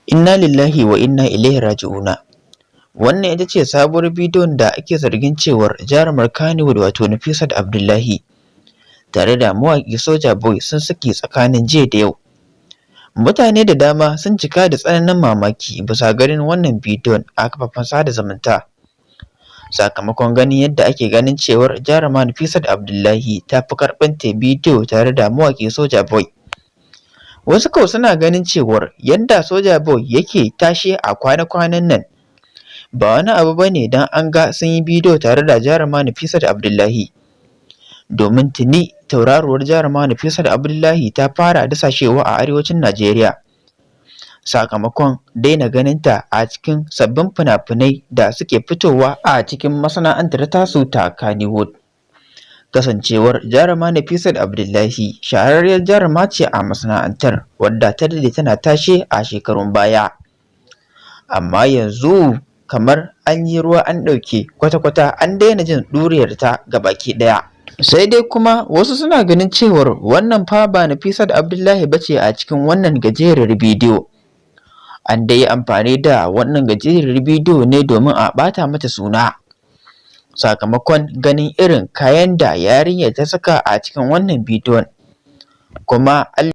Inna lillahi wa inna ilaihi raji'una. Wannan ita ce sabuwar bidiyon da ake zargin cewar jarumar Kannywood, wato Nafisat Abdullahi, tare da mawaƙi Soja Boy sun saki tsakanin jiya da yau. Mutane da dama sun cika da tsananin mamaki bisa ganin wannan bidiyon a kafafen sada zumunta, sakamakon ganin yadda ake ganin cewar jaruma Nafisat Abdullahi ta fi karɓin ta bidiyo tare da mawaƙi Soja Boy. Wasu kau suna ganin cewar yadda Soja Boy yake tashe a kwana-kwanan nan ba wani abu ba ne don an ga sun yi bidiyo tare da jaruma Nafisat Abdullahi. Domin tuni tauraruwar jaruma Nafisat Abdullahi ta fara dasashewa a arewacin Najeriya, sakamakon daina ganinta a cikin sabbin fina-finai da suke fitowa a cikin masana'antar tasu ta Kannywood. Kasancewar jaruma Nafisat Abdullahi shahararriyar jaruma ce a masana'antar, wadda ta daɗe tana tashe a shekarun baya. Amma yanzu kamar an yi ruwa an ɗauke, kwata-kwata an daina jin ɗuriyarta gabaki ɗaya. Sai dai kuma wasu suna ganin cewar wannan fa ba Nafisat Abdullahi ba ce a cikin wannan gajeriyar bidiyo. An dai yi amfani da wannan gajeriyar bidiyo ne domin a ɓata mata suna, sakamakon ganin irin kayan da yarinyar ta saka a cikin wannan bidiyon. Kuma an